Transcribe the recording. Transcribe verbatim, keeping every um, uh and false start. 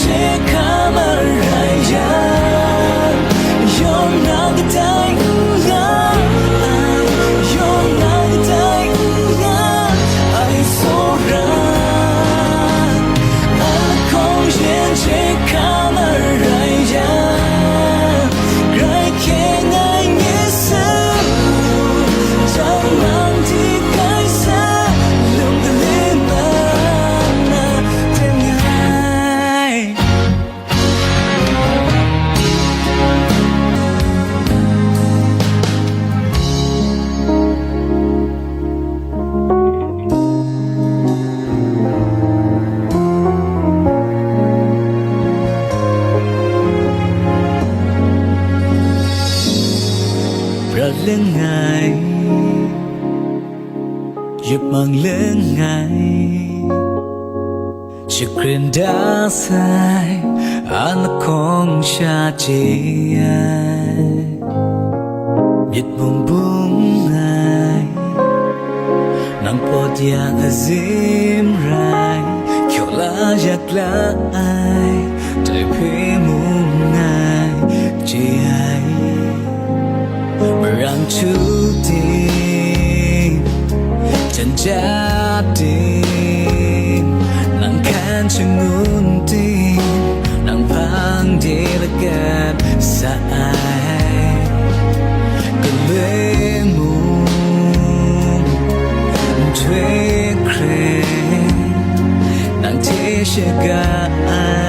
Hkra marai yang, yawng na kadai n nga ai, yawng na kadai n nga ai, Tsawra, a lahkawng yen hte hkra marai yang, Karai hkye ngai nye su, jang mang di kai sa, lung gale ma na teng ai. Prat langai, yupmang langai, shagrin da sai, a lahkawng sha chye ai. Myit bung bung ai, nang pawt ya azim rai, kyaw la yak la ai, dai hpe mung ngai chye ai. Marang htu ting, jan ja ting, nang hkan shangun ting, nang hpang de lagat sa ai. Galoi mung, nhtoi hkren, nang hte shaga ai.